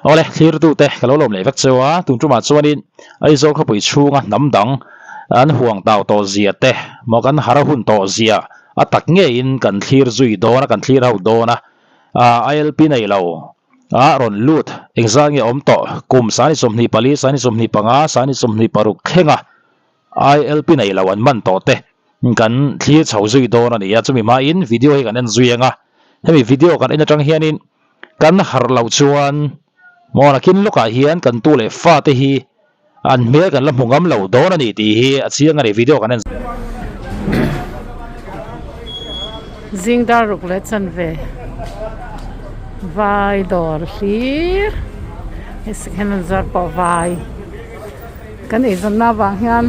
Awle, thlirtute ka lo lawm leh vek cheu a, tun tumah chuanin Aizawl khawpui chhunga hnam dang an huang tau tawh zia te maw kan har a hun tawh zia a tak ngeiin kan thlir zui dawn a, kan thlir ho dawn a, ILP nei lo a rawn lut engzat nge awm tawh kum 24, 25, 26 thlenga ILP nei lo an man tawh te kan thlir chho zui dawn a ni a, chumi hmain video hi kan en zui ang a, hemi video kan en atang hianin kan harh loh chuan maw nakin lawkah hian kan tu leh fate hi an hmel kan la hmu ngam lo dawn a ni tih hi a chiang a ni video kan en. Zing dar ruk leh chanve vai dawr hlir hei second hand zuar pawh vai. Kan eizawnna avang hian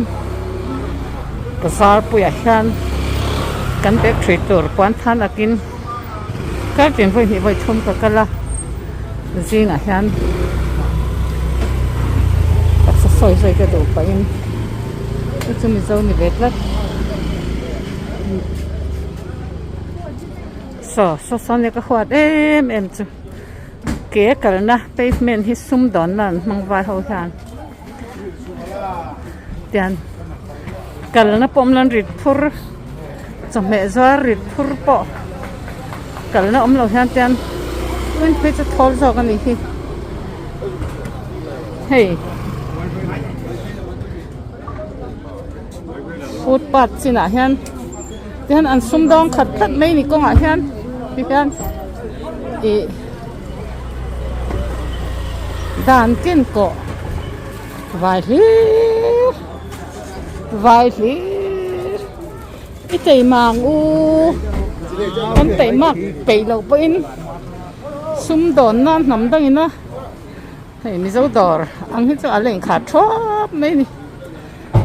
bazar puiah hian kan bag thui tur puan than akin kar tin vawi hnih vawi thum ka kal a zingah hian taksa sawi sawi ka duh pahin chu chu mizo ni ve tlat saw saw sawn nia ka huat em em chu. Ke kalna pavement hi sumdawnna an hmang vai ho hian tian kalna pawh awm lo an rit phur chawhmeh zuar rit phur pawh kalna awm lo hian tian in phei chu thawl zawk a nih hi hei footpath chinah hian tihian an sumdawng khat tlat mai ni kawngah hian tihian ih dan ken kawh vai hlir vai hlir i chei mang u kan peih mak peih loh pawhin sumdawnna hnam dangin a. Hei Mizo dawr ang hi chu a la inkhar thuap mai a ni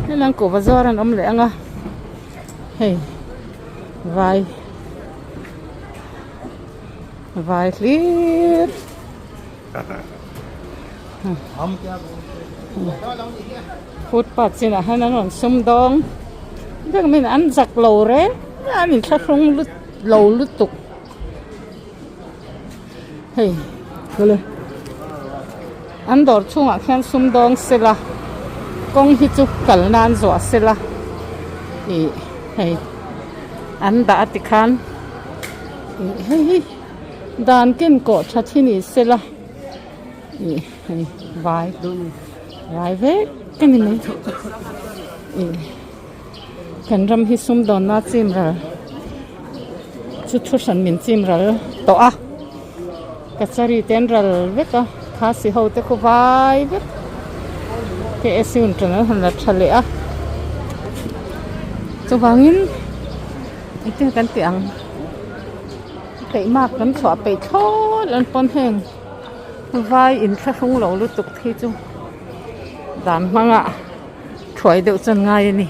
helai kuhva zuar an awm leh ang a hei vai vai hlir footpath chinah hian an rawn sum dawng vek mai a ni an zak lo reng an inthlahrung lut lo lutuk. Hei an dawr chhungah khian sumdawng sela kawng hi chu kal nan zuah sela ih hei an dah a tikhan ih hei hi dan ken kawh tha thi ni sela ih hei vai vai vek a ni mai ih. Kan ram hi sumdawnna chim ral chu thu hran min chim ral tawh a kachari te an ral vek a khasi ho te khu vai vek K S U tan an han la tha leh a chuvangin engtin kan tih ang peih mak kan chhuah peih thlawt an pawn heng vai inthlahrung lo lutuk hi chu dan hmangah. Thuai deuh chuan ngai a ni.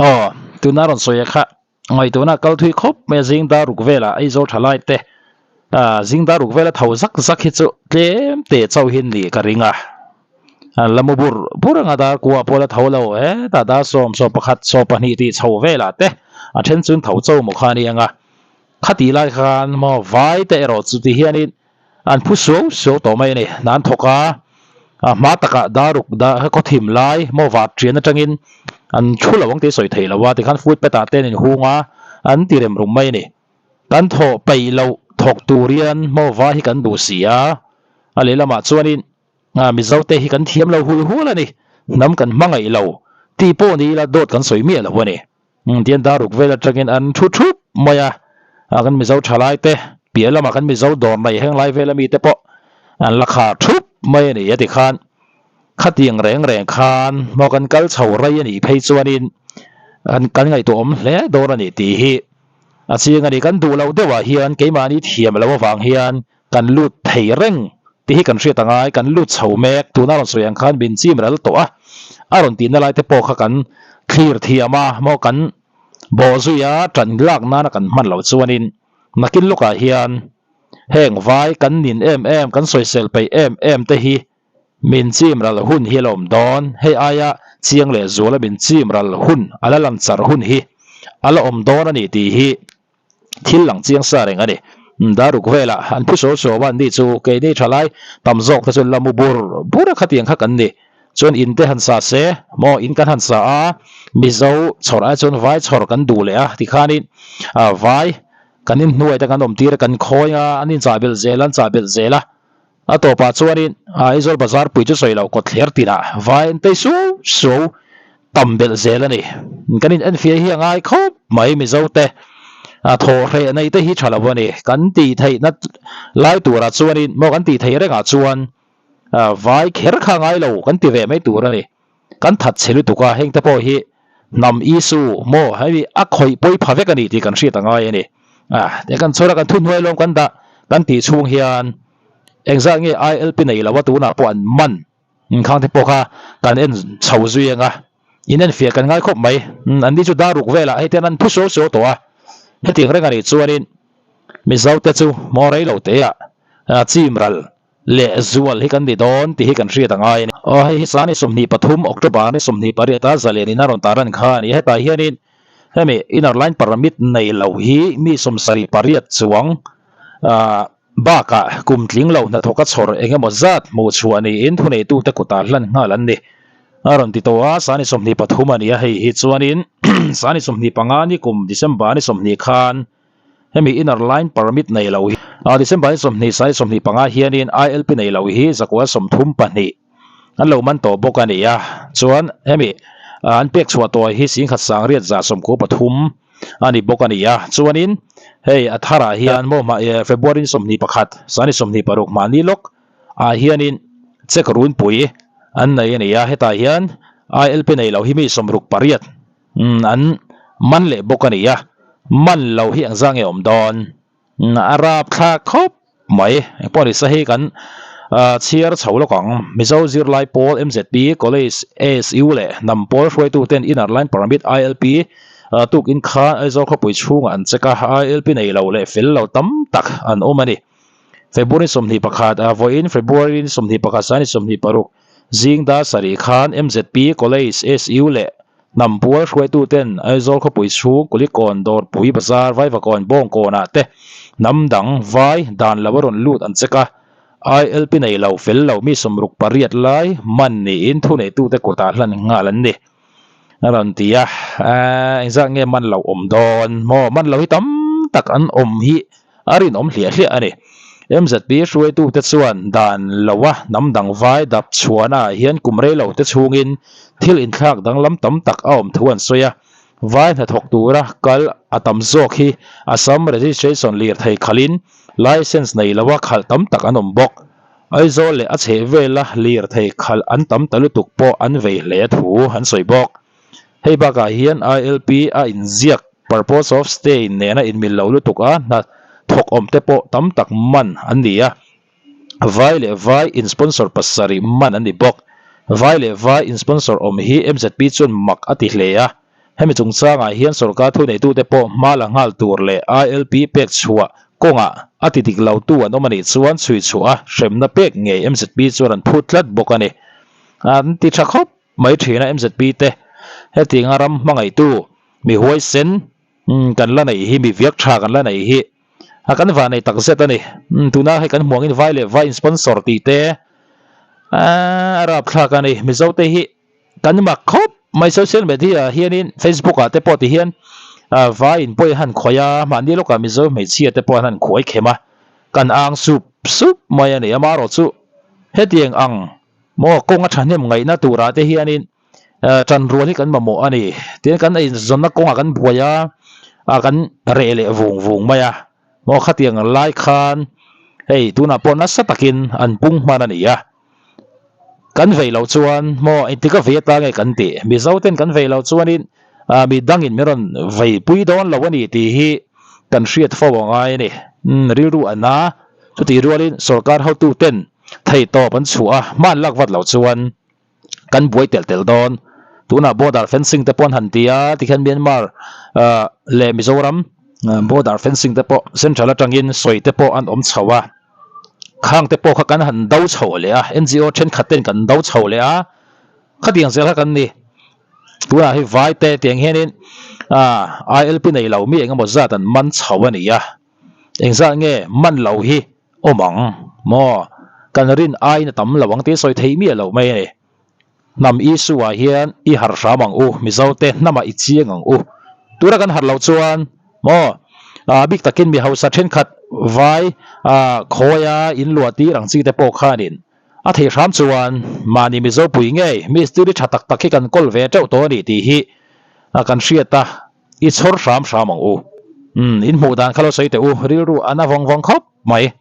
Aw, tuna rawn sawi a kha ngaihtuahna a kal thui khawp mai a, zing dar ruk velah Aizawl tha lai te ah zing dar ruk vela tho zak zak hi chu tlem te chauh hi ni ka ring a, an la mu bur bur anga dar kua pawh la tho lo hetah dar sawm sawm pakhat sawm pahnih tih chho velah te a then chun tho cho maw kha a ni ang a, khatih lai khan maw vai te erawh chu ti hianin An phu suau suau tawh mai a ni. Hna an thawk a, a hma takah daruk da khaw thim lai maw vat ṭian aṭangin an thu lo ang tih sawi thei lo a, tikhan footpath ah te an inhung a, an ti rem rum mai a ni. Kan thawh peih loh thawk tur hian maw va hi kan duh si a, a lehlamah chuanin Mizo te hi kan thiam lo hul hul a ni, hnam kan hmangaih lo tih pawh ni ila dawt kan sawi miah lo a ni. Tian daruk vel atangin an thu thup mai a, kan Mizo thalai te piah lamah kan Mizo dawr nei heng lai vel ami te pawh an la khar thup mai a ni a ti khan khatiang reng reng khan maw kan kal chho rei a nih phei chuanin kan kan ngaihtuah awm hle dawn a ni tih hi a chiang a ni. Kan duh loh deuhah hian keimahni thiam loh avang hian kan lut thei reng tih hi kan hriat a ngai, kan lut chho mek, tuna rawn sawi ang khan min chim ral tawh a, a rawn tihna lai te pawh kha kan thlir thiam a, maw kan bawh zui a, tan lak nana kan hman loh chuanin nakin lawkah hian heng vai kan nin em em, kan sawisel peih em em te hi min chim ral hun hi a la awm dawn, hei aia chiang leh zuala min chim ral hun a la lang char hun hi a la awm dawn a ni tih hi. Thil lang chiang sa reng a ni. Daruk velah an phu suau suau a, anni chu keini thalai tam zawk te chu la mu bur bur a khatiang kha kan ni. Chuan in te han sa se maw in kan han sa a, Mizo chhawr ai chuan vai chhawr kan duh leh a tikhanin vai kan inhnuai te kan awm tir a kan khawi a, an inchah belh zel a an chah belh zel a. A tawpah chuanin Aizawl bazar pui chu sawi loh kawtthler tinah vai an tei suau suau tam belh zel a ni. Kan in enfiah hi a ngai khawp mai Mizo te thaw hreh nei te hi tha lo a ni. Kan tih theihna lai turah chuanin maw kan tih theih rengah chuan vai kher kha ngai lo kan ti ve mai tur a ni. Kan that chhe lutuk a heng te pawh hi hnam issue maw hei a khawih pawi pha vek a ni tih kan hriat a ngai a ni. A kan chhawr a kan thuhnuai lawm kan dah kan tih chhung hian engzat nge ILP nei lo a tunah pawh an man khang te pawh kha kan en chho zui ang a in enfiah kan ngai khawp mai an ni chu daruk velah hei te an phu suau suau tawh a hetiang reng a nih chuanin Mizo te chu maw rei lo te ah chim ral leh zual hi kan ni dawn tih hi kan hriat a ngai a ni. Aw hei hi Sani 23 October ni 28 a zalen in a rawn tar an kha a ni. Hetah hianin hemi inner line permit nei lo hi mi 78 chuang bakah kum tling lo hnathawk a chhawr eng emaw zat hmuh chhuah niin thuneitute kutah hlan nghal an ni. A rawn ti tawh a, Sani 23 a ni a hei hi chuanin Sani 25 ni kum December ni 20 khan Hemi inner line permit nei lo hi December ni 20 sai 25 hianin ILP nei lo hi zakua 32 an lo man tawh bawk a ni a. Chuan hemi an pek chhuah tawh hi singkhat sangriat za 13 a ni bawk a ni a. Chuanin hei a tharah hian maw February ni 21 sai ni 26 mahni lawk ah hianin check runpui an nei a ni a. Hetah hian ILP nei lo hi mi 68 An man leh bawk a ni a, man lo hi engzah nge awm dawn? A rap thlak khawp mai. Engpawh ni se hei kan chhiar chho lawk ang. Mizo zirlai pawl MZP, College, ASU leh hnam pawl hruaituten Inner Line Permit, ILP, tukin khan Aizawl khawpui chhungah an check a, ILP nei lo leh fel lo tam tak an awm a ni. February 21, vawiin February 21 sai ni 26, Zing dar sarih khan MZP, College, SU leh hnam pual hruaituten Aizawl khawpui chhung Kulikawn, Dawrpui Bazar, Vaivakawn, Bawngkawnah te hnam dang vai dan lo a rawn lut an check a. ILP nei lo, fel lo mi 68 lai man niin thuneitute kutah hlan nghal an ni. A rawn ti a, engzat nge man lo awm dawn maw? Man lo hi tam tak an awm hi a rinawm hliah hliah a ni. MZP hruaitute chuan dan loa hnam dang vai dap chhuahnaah hian kum rei lo te chhungin thil inthlak danglam tam tak a awm thu an sawi a. Vai hnathawk tura kal a tam zawk hi Assam registration lirthei khalhin licence nei loa khalh tam tak an awm bawk. Aizawl leh a chhehvela lirthei khalh an tam ta lutuk pawh an vei hle thu an sawi bawk. Hei bakah hian ILP a inziak purpose of stay nena inmil lo lutuk a hna thawk awm te pawh tam tak man an ni a. Vai leh vai in sponsor pasarih man an ni bawk. Vai leh vai in sponsor awm hi MZP chuan mak a ti hle a. Hemi chungchangah hian sorkar thuneitute pawh hma la nghal tur leh ILP pek chhuah kawngah a ti dik lotu an awm a nih chuan chhui chhuah a hremna pek ngei MZP chuan an phut tlat bawk a ni. An ti tha khawp. Mai thina MZP te hetianga ram hmangaihtu mi huaisen kan la neih hi mi viak tha kan la neih hi a kan va nei tak zet a ni. Tuna hei kan hmuh angin vai leh vai in sponsor tih te a rapthlak a ni. Mizo te hi kan mak khawp mai social media ah hianin Facebook ah te pawh ti hian vai in pawh hi han khawi a mahni lawkah Mizo hmeichhia te pawh an han khuai khem a kan ang sup sup mai a ni. Amaherawhchu hetiang ang Maw kawng a thahnem ngaihna turah te hianin tanrual hi kan mamawh a ni. Tin kan eizawnna kawngah kan buai a, kan reh leh vung vung mai a. Maw khatiang lai khan hei tunah pawh nasa takin an pung hman a ni a. Kan vei loh chuan maw engtik a vei ata nge kan tih? Mizo ten kan vei loh chuanin mi dangin min rawn vei pui dawn lo a ni tih hi kan hriat fo a ngai a ni. Rilru a na chutih rualin sorkar hotuten Theihtawp an chhuah a, hman lak vat loh chuan kan buai telh telh dawn. Tunah border fencing te pawh an han ti a, tikhian Myanmar leh Mizoram border fencing te pawh central atangin sawi te pawh an awm chho a. Khang te pawh kha kan han do chho leh a, NGO thenkhat ten kan do chho leh a, khatiang zel kha kan ni. Tunah hi vai te tiang hianin ILP nei lo mi engemaw zat an man chho a ni a. Engzat nge man lo hi awm ang maw? Kan rin aiin a tam lo ang tih sawi thei miah lo mai a ni. Hnam issue ah hian i harh hram ang u, Mizote hnamah i chiang ang u. Tura kan harh loh chuan maw a bik takin mi hausa thenkhat vai khawia in luah tir ang chi te pawh khanin a theih hram chuan mahni Mizo pui ngei mistiri tha tak tak hi kan kawl ve teuh tawh a ni tih hi kan hriat a, i chhawr hram hram ang u. Umm in hmuh dan kha lo sawi teh u, rilru a na vawng vawng khawp mai.